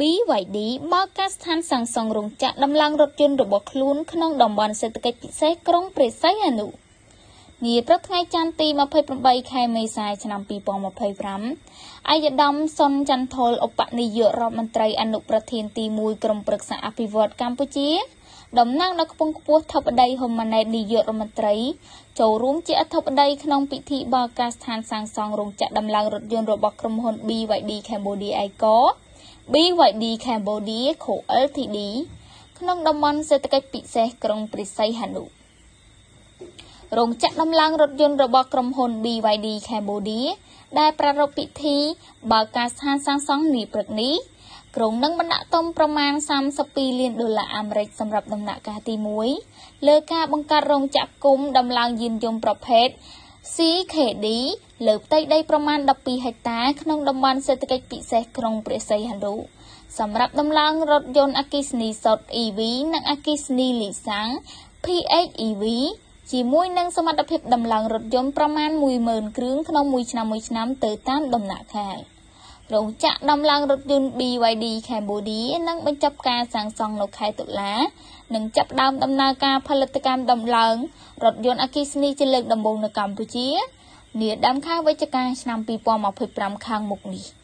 BYD បើកការដ្ឋានសាងសង់រោងចក្រដំឡើងរថយន្តរបស់ខ្លួនក្នុងតំបន់សេដ្ឋកិច្ចពិសេសក្រុងព្រះសីហនុ។ នាព្រឹកថ្ងៃច័ន្ទទី28ខែមេសាឆ្នាំ2025 ឯកឧត្តមសុនចន្ទថុលឧបនាយករដ្ឋមន្ត្រីអនុប្រធានទី1ក្រុមប្រឹក្សាអភិវឌ្ឍកម្ពុជាតំណាងដល់ខ្ពង់ខ្ពស់ធិបតីហ៊ុនម៉ាណែតនាយករដ្ឋមន្ត្រីចូលរួមជាអធិបតីក្នុងពិធីបើកការដ្ឋានសាងសង់រោងចក្រដំឡើងរថយន្តរបស់ក្រុមហ៊ុន BYD Cambodia Eco BYD Cambodia Co Ltd ក្នុងតំបន់សេដ្ឋកិច្ចពិសេសក្រុងព្រះសីហនុ។ រោងចក្រដំឡើងរថយន្តរបស់ក្រុមហ៊ុន BYD Cambodia ដែលប្រារព្ធពិធីបើកការដ្ឋានសាងសង់នាព្រឹកនេះ គ្រោងនឹងបណ្ដាក់ទុនប្រមាណ32លានដុល្លារអាមេរិកសម្រាប់ដំណាក់កាលទី1លើការបង្កើតរោងចក្រគុំដំឡើងយានយន្តប្រភេទ CKD លើផ្ទៃដីប្រមាណ12ហិកតាក្នុងតំបន់សេដ្ឋកិច្ចពិសេសក្រុងព្រះសីហនុសម្រាប់ដំឡើងរថយន្តអគ្គិសនីសុទ្ធ EV និងអគ្គិសនីលីសាំង PHEV ជាមួយនឹងសមត្ថភាពដំឡើងរថយន្តប្រមាណ10000គ្រឿងក្នុងមួយឆ្នាំមួយឆ្នាំទៅតាមដំណាក់កាល។ រោងចក្រដំឡើងរថយន្ត BYD Cambodia នឹងបញ្ចប់ការសាងសង់នៅខែតុលានិងចាប់ផ្ដើមដំណើរការផលិតកម្មដំឡើងរថយន្តអគ្គិសនីជាលើកដំបូងនៅកម្ពុជានាដើមខែវិច្ឆិកាឆ្នាំ2025ខាងមុខនេះ។